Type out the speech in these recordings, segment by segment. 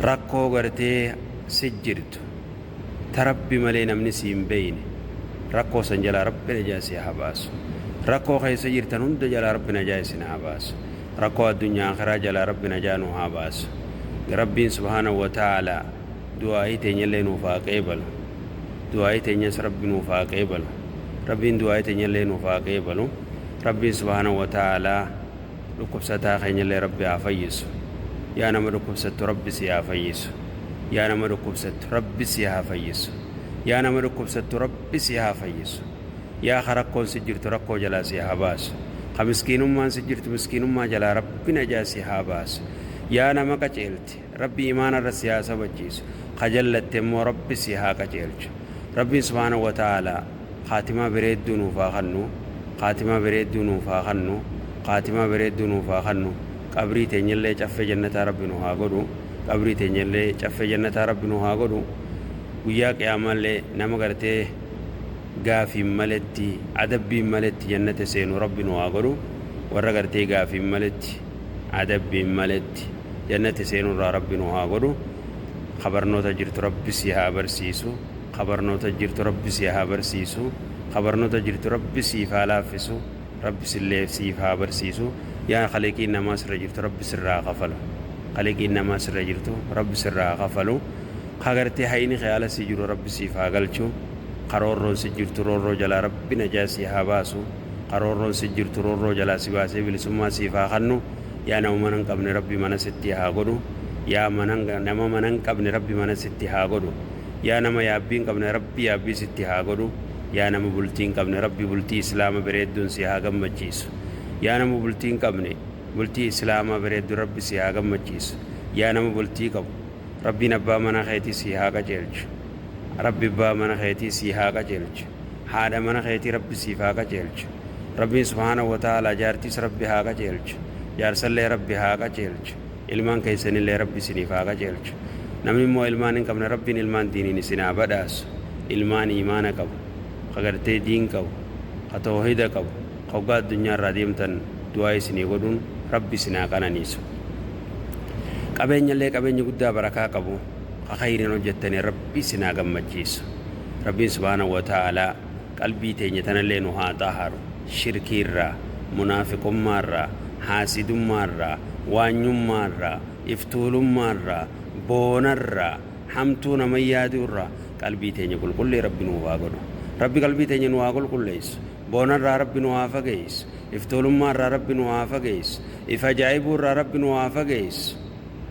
Rakkoo gartee si jirtu ta Rabbi malee namni si hin beeyne, rakkoo san jalaa Rabbi najaa si haa baasu. Rakkoo keessa jirtan hunda jalaa Rabbi najaa isin haa baasu. Rakkoo addunyaa akhiraa jalaa Rabbi najaa nu haa baasu. Rabbiin subhaanahu wa ta'aalaa du'aa'ii teenyallee nuuf haa qeebalu. Du'aa'ii teenyas Rabbi nuuf haa qeebalu. Rabbiin du'aa'ii teenyallee nuuf haa qeebalu. Rabbiin subhaanahu wa ta'aalaa Dhukkubsataa keenyallee Rabbi haa fayyisu. Yaa nama dhukkubsattu Rabbi si haa fayyisu. Yaa nama dhukkubsattu Rabbi si haa fayyisu. Yaa nama dhukkubsattu Rabbi si haa fayyisu. Yaa ka rakkoon si jirtu rakkoo jalaa si haa baasu. Ka miskiinummaan si jirtu miskiinummaa jalaa Rabbi najaa si haa baasu. Yaa nama qaceelte Rabbi imaana irra si haa sabachiisu. Ka jallatte immoo Rabbi si haa qaceelchu. Rabbiin subhaanahu wa ta'aalaa Khaatimaa bereedduu nuuf haa kannu Khaatimaa bereedduu nuuf haa kannu Khaatimaa bereedduu nuuf haa kannu Qabrii teenyallee caffee jannataa Rabbi nu haa godhu Qabrii teenyallee caffee jannataa Rabbi nu haa godhu Guyyaa qiyaamaallee nama gartee gaafiin maletti adabbiin maletti jannata seenu Rabbi nu haa godhu Warra gartee gaafiin maletti adabbiin maletti jannata seenurraa Rabbi nu haa godhu Ka barnoota jirtu Rabbi si haa barsiisu Ka barnoota jirtu rabbi si haa barsiisu Ka barnoota jirtu rabbi siif haa laaffisu Rabbi sillee siif haa barsiisu Yaa ka liqiin namaa sirra jirtu rabbi sirraa haa kafalu Ka liqiin namaa sirra jirtu rabbi sirraa haa kafalu Ka gartee hayni kee ala si jiru rabbi siif haa galchu Ka roorroon si jirtu roorroo jalaa rabbi najaa si haa baasu Ka roorroon si jirtu roorroo jalaa si baasee bilisummaa siif haa kannu Yaa nama mana hin qabne rabbi mana sitti haa godhu Yaa mana nama mana hin qabne rabbi mana sitti haa godhu Yaa nama yaabbii hin qabne Rabbi yaabbii sitti haa godhu Yaa nama bultii hin qabne Rabbi bultii islaama bereedduun si haa gammachiisu Yaa nama bultii hin qabne bultii islaamaa bereeddu Rabbi si haa gammachiisu Yaa nama bultii qabu Rabbiin abbaa mana keetii sii haa qajeelchu Rabbi abbaa mana keetii sii haa qajeelchu Haadha mana keetii Rabbi siif haa qajeelchu Rabbiin subhaanahu wa ta'aalaa jaartiis Rabbi haa qajeelchu Jaarsallee Rabbi haa qajeelchu Ilmaan keessanillee Rabbi isiniif haa qajeelchu. Namni immoo ilmaan hin qabne Rabbiin ilmaan diiniin isin haa badhaasu. Ilmaan iimaana qabu, ka gartee diin qabu, ka toohida qabu, ka hoggaa addunyaa irraa deemtan du'aa isinii godhuun Rabbi isin haa qananiisu. Qabeenyallee qabeenya guddaa barakaa qabu, ka khayriin hojjattanii Rabbi isin haa gammachiisu. Rabbiin subhaanahu wa ta'aalaa qalbii teenya tanallee nu haa xaharu. Shirkiirraa, munaafiqummaarraa, haasidummaarraa, waanyummaarraa, iftuulummaarraa, boonarraa, hamtuu nama yaaduurraa qalbii teenya qulqullii Rabbi nuuf haa godhu. Rabbi qalbii teenya nu haa qulqulleessu. Boonarraa Rabbi nu haa fageessu. Iftuulummaarraa Rabbi nu haa fageessu. If ajaa'ibuurraa Rabbi nu haa fageessu.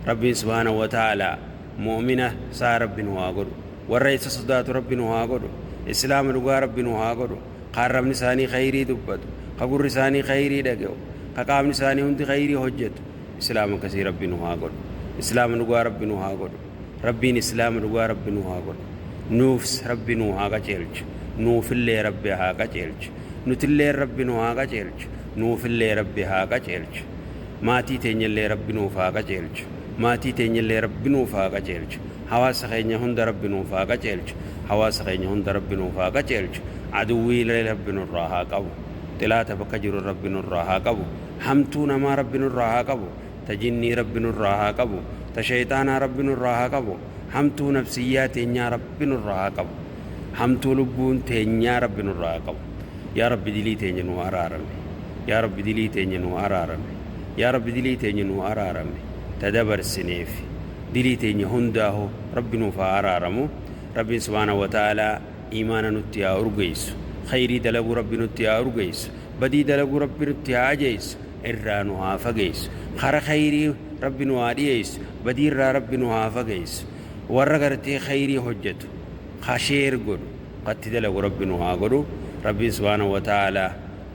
Rabbiin subhaanahu wa ta'aalaa mu'mina isaa Rabbi nu haa godhu. Warra isa sodaatu Rabbi nu haa godhu. Islaama dhugaa Rabbi nu haa godhu. Ka arrabni isaanii khayrii dubbatu, ka gurri isaanii khayrii dhaga'u, ka qaamni isaanii hundi khayrii hojjatu, Islaama akkasii Rabbi nu haa godhu. Islaama dhugaa Rabbi nu haa godhu. Rabbiin Islaama dhugaa Rabbi nu haa godhu. Nuufs Rabbi nu haa qaceelchu. Nuufillee Rabbi haa qaceelchu. Nutilleen Rabbi nu haa qaceelchu. Nuufillee Rabbi haa qaceelchu. Maatii teenyallee Rabbi nuuf haa qaceelchu. Maatii teenyallee Rabbi nuuf haa qaceelchu. Hawaasa keenya hunda Rabbi nuuf haa qaceelchu. Hawaasa keenya hunda Rabbi nuuf haa qaceelchu. Aduwwiilee Rabbi nurraa haa qabu. Xilaata bakka jiru Rabbi nurraa haa qabu. Hamtuu namaa Rabbi nurraa haa qabu. Ta jinnii Rabbi nurraa haa qabu. Ta sheyxaanaa Rabbi nurraa haa qabu. Hamtuu nafsiyyaa teenyaa Rabbi nurraa haa qabu. Hamtuu lubbuun teenyaa Rabbi nurraa haa qabu. Yaa Rabbi dilii teenya nuu araarami. Yaa Rabbi dilii teenya nuu araarami. Yaa Rabbi dilii teenya nuu araarami. Ta dabarsineef dilii teenya hundaahu Rabbi nuuf haa araaramu. Rabbiin subhaanahu wa ta'aalaa iimaana nutti haa urgeessu. Khayrii dalaguu Rabbi nutti haa urgeessu. Badii dalaguu Rabbi nutti haa ajeessu. Irraa nu haa fageessu. Kara khayrii Rabbi nu haa dhiyeessu. Badii irraa Rabbi nu haa fageessu. Warra gartee khayrii hojjatu, ka share godhu, ka itti dalagu Rabbi nu haa godhu. Rabbiin subhaanahu wa ta'aalaa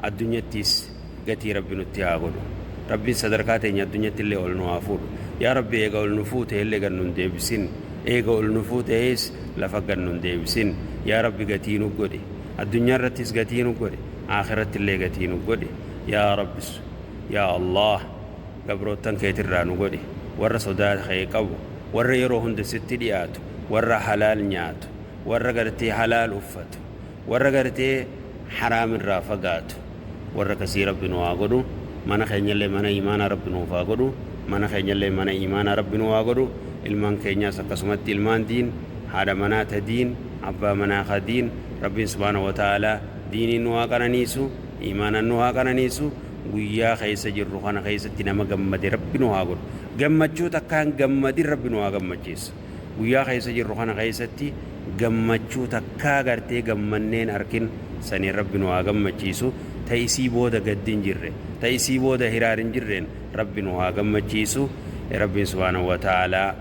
addunyattiis gatii Rabbi nutti haa godhu. Rabbiin sadarkaa teenya addunyatti illee ol nu haa fuudhu. Yaa Rabbi eega ol nu fuute illee gad nun deebisin. Eega ol nu fuutees lafa gad nun deebisin. Yaa Rabbi gatii nu godhi. Addunyaa irrattis gatii nu godhi. Aakhiratti illee gatii nu godhi. Yaa Rabbi yaa Allaah gabroottan keetirraa nu godhi. Warra sodaa kee qabu, warra yeroo hunda sitti dhiyaatu, warra halaal nyaatu, warra gartee halaal uffatu, warra gartee haraam irraa fagaatu warra akkasii Rabbi nu haa godhu. Mana keenyallee mana iimaanaa Rabbi nuuf haa godhu. Mana keenyallee mana iimaanaa Rabbi nu haa godhu. Ilmaan keenyaas akkasumatti ilmaan diin, haadha manaa ta diin, abbaa manaa ka diin. Rabbiin subhaanahu wa ta'aalaa diiniin nu haa qananiisu, iimaanan nu haa qananiisu. Guyyaa keessa jirru kana keessatti nama gammade Rabbi nu haa godhu. Gammachuu takkaan gammadin Rabbi nu haa gammachiisu. Guyyaa keessa jirru kana keessatti gammachuu takkaa gartee gammanneen arkin saniin Rabbi nu haa gammachiisu. Ta isii booda gaddi hin jirre, ta isii booda hiraar hin jirreen Rabbi nu haa gammachiisu. Rabbiin subhaanahu wa ta'aalaa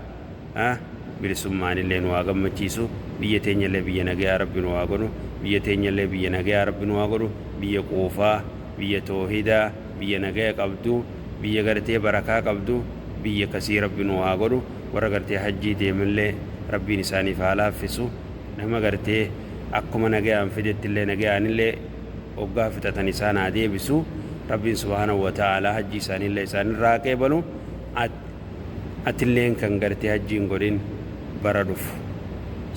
bilisummaanillee nu haa gammachiisu. Biyya teenyallee biyya nagayaa Rabbi nu haa godhu. Biyya teenyallee biyya nagayaa Rabbi nu haa godhu. Biyya quufaa, biyya toohidaa, biyya nagaya qabdu, biyya gartee barakaa qabdu, biyya kasii Rabbi nu haa godhu. Warra gartee hajjii deemellee Rabbiin isaaniif haa laaffisu. Nama gartee akkuma nagayaan fidettillee nagayaanillee hoggaa fixatan isaan haa deebisu. Rabbiin subhaanahu wa ta'aalaa hajjii isaaniillee isaanirraa haa qeebalu. Atilleen kan gartee hajjii hin godhin bara dhufu,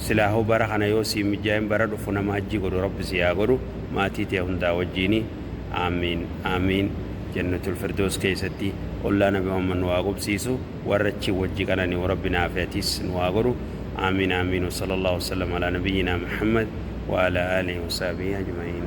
silaahuu bara kana yoo sii mijaa'in, bara dhufu nama hajjii godhu Rabbi sii haa godhu maatii tee hundaa wajjiini. Aamiin aamiin. Jannatul firdoos keessatti ollaa Nabi Muhammad nu haa qubsiisu. Warra achi wajji qanani'u Rabbi naafi atis nu haa godhu. Aamiin aamiin. Wa sallallahu wasallam alaa nabiyyinaa Muhammad wa alaa aalihi wa sahbihi ajma'iin.